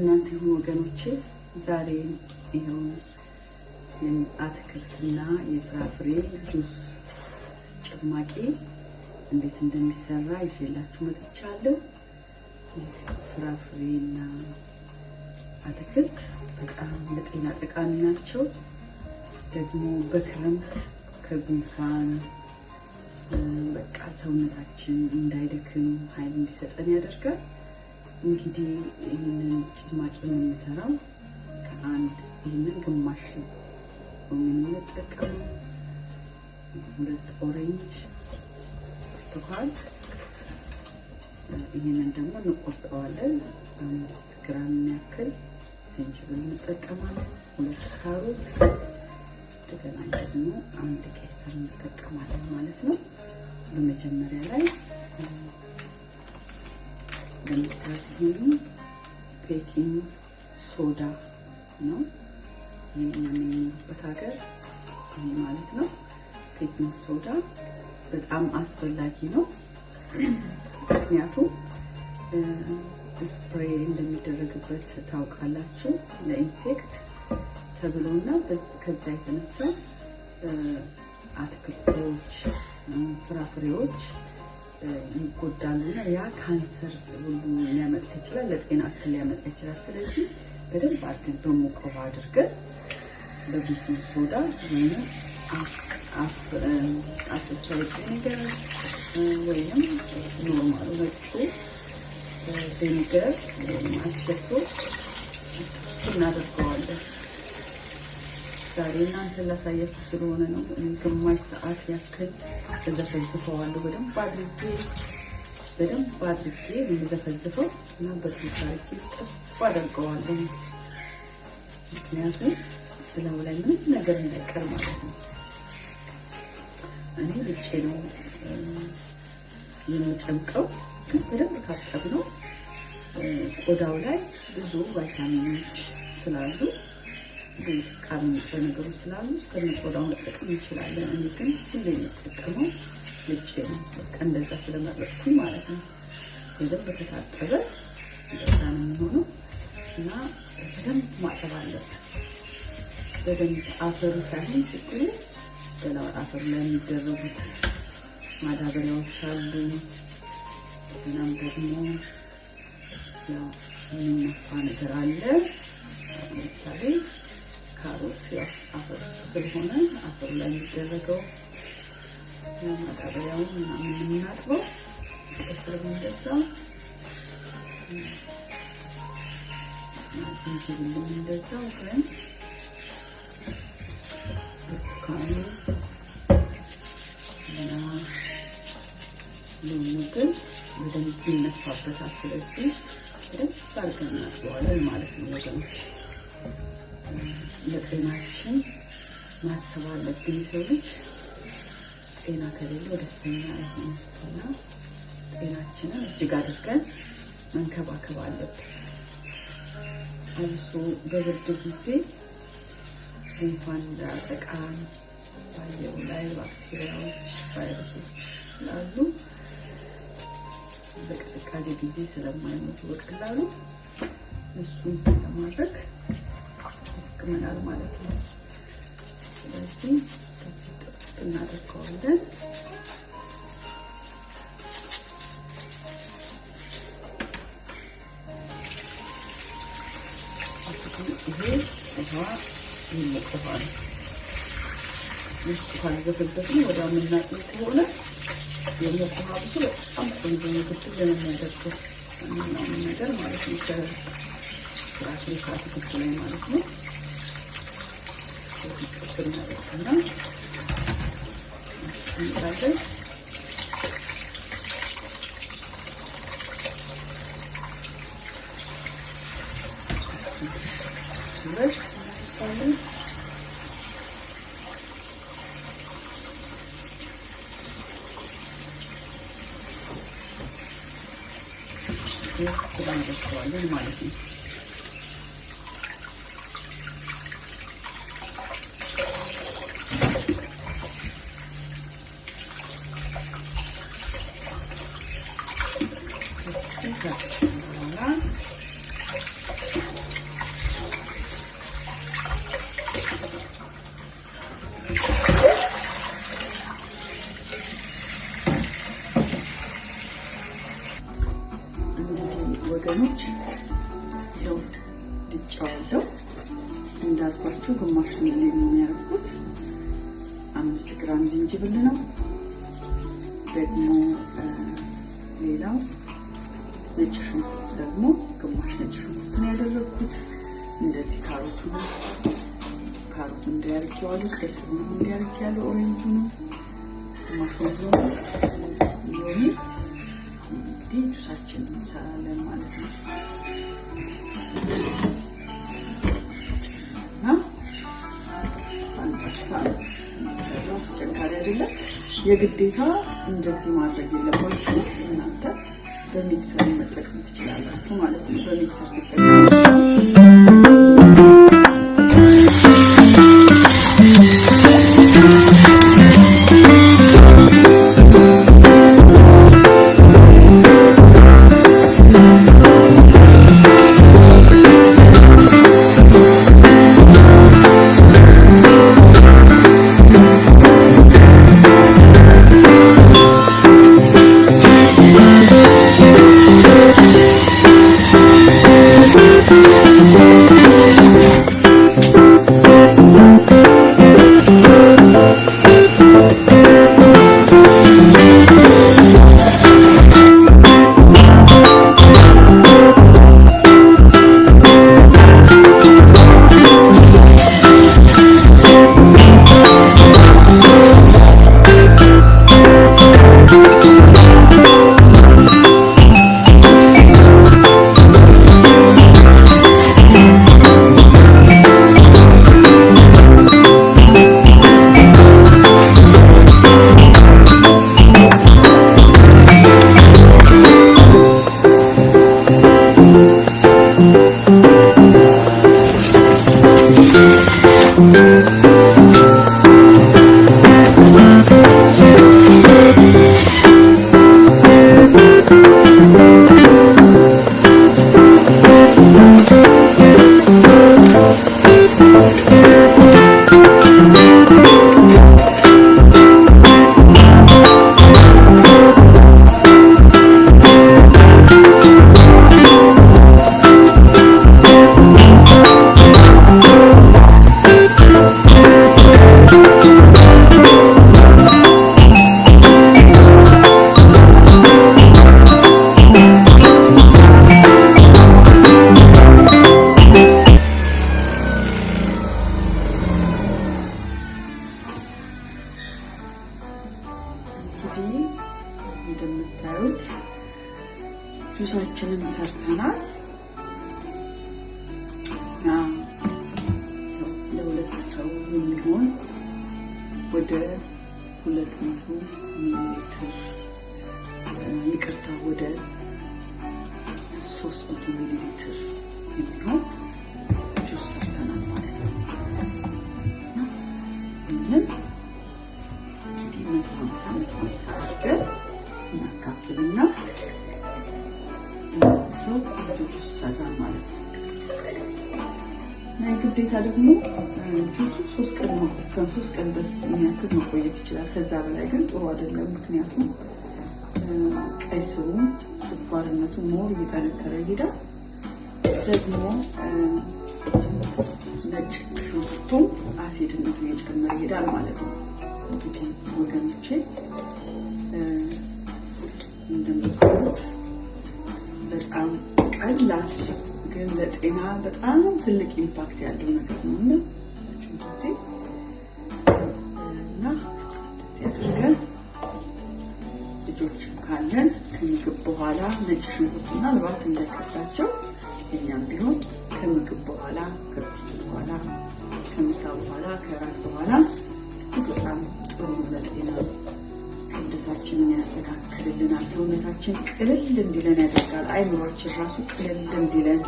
ለእናንተ ይሁን ወገኖቼ። ዛሬ ይኸው የአትክልትና የፍራፍሬ ጁስ ጭማቂ እንዴት እንደሚሰራ ይዤላችሁ መጥቻለሁ። ይህ ፍራፍሬና አትክልት በጣም ለጤና ጠቃሚ ናቸው። ደግሞ በክረምት ከጉንፋን በቃ ሰውነታችን እንዳይደክም ኃይል እንዲሰጠን ያደርጋል። እንግዲህ ይህንን ጭማቂ የምንሰራው ከአንድ ይህንን ግማሽ ሎሚ የምንጠቀመው፣ 2 orange ብርቱካን፣ ይህንን ደግሞ እንቆርጠዋለን። 5 ግራም የሚያክል ዝንጅብል እንጠቀማለን። 2 ካሮት፣ እንደገና ደግሞ 1 ቀይ ስር እንጠቀማለን ማለት ነው። በመጀመሪያ ላይ እንደምታዩት baking soda ነው። ይሄ የምንኖርበት ሀገር ይሄ ማለት ነው። baking soda በጣም አስፈላጊ ነው። ምክንያቱም spray እንደሚደረግበት ታውቃላችሁ ለ insect ተብሎና ከዛ የተነሳ አትክልቶች፣ ፍራፍሬዎች ይጎዳሉና ያ ካንሰር ሁሉ ሊያመጣ ይችላል፣ ለጤና እክል ሊያመጣ ይችላል። ስለዚህ በደንብ አድርገን በሙቅ ውሃ አድርገን በ baking soda ወይም apple cider vinegar ወይም normal ኡ ነጩ vinegar ወይም አቸቶ እናደርገዋለን። ዛሬ እናንተ ላሳያችሁ ስለሆነ ነው። ግማሽ ሰዓት ያክል እዘፈዝፈዋለሁ። በደንብ አድርጌ የምዘፈዝፈው እና በደንብ አድርጌ ጥፍ አደርገዋለሁ። ምክንያቱም እላዩ ላይ ምንም ነገር እንዳይቀር ማለት ነው። እኔ ልጬ ነው የምጨምቀው፣ ግን በደንብ ካጠብነው ቆዳው ላይ ብዙ ቫይታሚኖች ስላሉ፣ ብዙ ጠቃሚ ንጥረ ነገሮች ስላሉ እስከነ ቆዳው መጠቀም እንችላለን። እኔ ግን ሁሌ የምጠቀመው ልጬ ነው። በቃ እንደዛ ስለመረጥኩኝ ማለት ነው። በደንብ ከታጠበ እንደዛ ነው የሚሆነው እና በደንብ ማጠብ አለብን። በደንብ አፈሩ ሳይሆን ችግሩ ገላው አፈሩ ላይ የሚደረጉት ማዳበሪያዎች አሉ። እናም ደግሞ ያው የሚነፋ ነገር አለ። ለምሳሌ ካሮት ያው አፈር ስለሆነ አፈሩ ላይ የሚደረገው ማዳበሪያውን ምናምን የምናጥበው፣ ቀስርም እንደዛው፣ ዝንጅብልም እንደዛው። ግን ብርቱካኑ እና ሎሚው ግን በደንብ ይነፋበታል። ስለዚህ በደንብ አድርገን እናጥበዋለን ማለት ነው ወገኖች። ለጤናችን ማሰብ አለብን። የሰው ልጅ ጤና ከሌለው ደስተኛ አይሆንም እና ጤናችንን እጅግ አድርገን መንከባከብ አለብን። አብሶ በብርድ ጊዜ ጉንፋን እንዳያጠቃን፣ በአየሩ ላይ ባክቴሪያዎች፣ ቫይረሶች ስላሉ በቅዝቃዜ ጊዜ ስለማይሞቱ በቀላሉ እሱን ለማድረግ ይጠቅመናል ማለት ነው። ስለዚህ ከዚህ ጥብ እናደርገዋለን። ይሄ ውሃ የሞቀ ውሃ ነው። ውስጡ ካልዘፈዘፍን ወዲያው የምናጥብ ከሆነ የሞቀ ውሃ ብዙ በጣም ቆንጆ ነው። ግድል ነው የሚያደርገው ማንኛውም ነገር ማለት ነው። ከፍራፍሬ ከአትክልቱ ላይ ማለት ነው። ጥብ እናደርግና እናስቀምጣለን። ሁለት እናደርጋለን። እናደርገዋለን ማለት ነው። በኋላ ይኸው ልጫዋለሁ። እንዳልኳችሁ ግማሽ ሚሊ ነው ያደረኩት። 5 ግራም ዝንጅብል ነው። ደግሞ ሌላው ነጭ ሽንኩርት ደግሞ ግማሽ ነጭ ሽንኩርት ነው ያደረኩት። እንደዚህ ካሮቱን እንዲያርጌዋለሁ፣ ከስሩንም እንዲያርጌያለሁ፣ orange ኡንም ግማሽ ሎሚ። እንግዲህ ጁሳችንን እንሰራለን ማለት ነው። እና የሚሰራው አስቸጋሪ አይደለም። የግዴታ እንደዚህ ማድረግ የለባችሁ። እናንተ በ mixer መጠቀም ትችላላችሁ ማለት ነው። በ mixer ሲጠቀም እንደምታዩት ጁሳችንን ሰርተናል። ለሁለት ሰው የሚሆን ወደ 200 ሚሊ ሊትር ይቅርታ፣ ወደ 300 ሚሊ ሊትር የሚሆን ጁስ ሰርተናል ማለት ነው። ይህንን እንግዲህ 150 150 አድርገን እናካፍልና ሰው ቆንጆ ጁስ ሰራን ማለት ነው። እና የግዴታ ደግሞ ጁሱ 3 ቀን እስከ 3 ቀን ድረስ የሚያክል መቆየት ይችላል። ከዛ በላይ ግን ጥሩ አይደለም። ምክንያቱም ቀይ ስሩ ስኳርነቱ more እየጠነከረ ይሄዳል። ደግሞ ነጭ ሽንኩርቱ አሲድነቱ እየጨመረ ይሄዳል ማለት ነው። እንግዲህ ወገኖቼ እንደምታዩት በጣም ቀላል ግን ለጤና በጣም ትልቅ impact ያለው ነገር ነው እና ጊዜ እና እንደዚህ አድርገን ልጆችም ካለን ከምግብ በኋላ ነጭ ሽንኩርት ምናልባት እንዳይከብዳቸው እኛም ቢሆን ከምግብ በኋላ፣ ከቁርስ በኋላ፣ ከምሳ በኋላ፣ ከራት በኋላ በጣም ጥሩ ነው ለጤና። ክብደታችንን ያስተካክልልናል። ሰውነታችን ቅልል እንዲለን ያደርጋል። አይምሯችን ራሱ ቅልል እንዲለን፣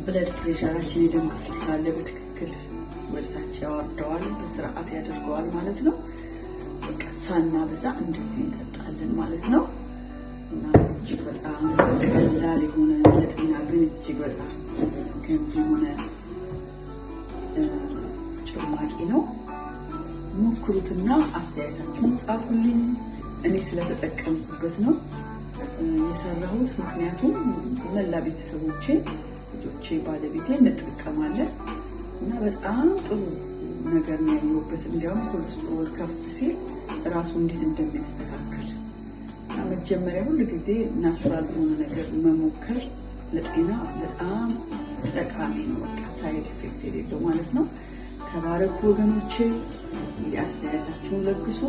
blood pressure ኣችን የደም ግፊት ካለ በትክክል ወደታች ያወርደዋል፣ በስርዓት ያደርገዋል ማለት ነው። በቃ ሳናበዛ እንደዚህ እንጠጣለን ማለት ነው። እና እጅግ በጣም ቀላል የሆነ ለጤና ግን እጅግ በጣም ገንቢ የሆነ ጭማቂ ነው። ሞክሩትና አስተያየታችሁን ጻፉልኝ። እኔ ስለተጠቀምኩበት ነው። የሰራሁት። ምክንያቱም መላ ቤተሰቦቼ፣ ልጆቼ፣ ባለቤቴ እንጠቀማለን እና በጣም ጥሩ ነገር ነው ያየሁበት። እንዲያውም ኮሌስትሮል ከፍ ሲል ራሱ እንዴት እንደሚያስተካክል እና መጀመሪያ ሁል ጊዜ natural የሆነ ነገር መሞከር ለጤና በጣም ጠቃሚ ነው። በቃ side effect የሌለው ማለት ነው። ተባረኩ ወገኖቼ። እንግዲህ አስተያየታችሁን ለግሱ።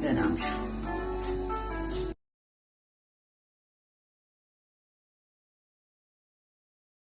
ደህና አምሹ።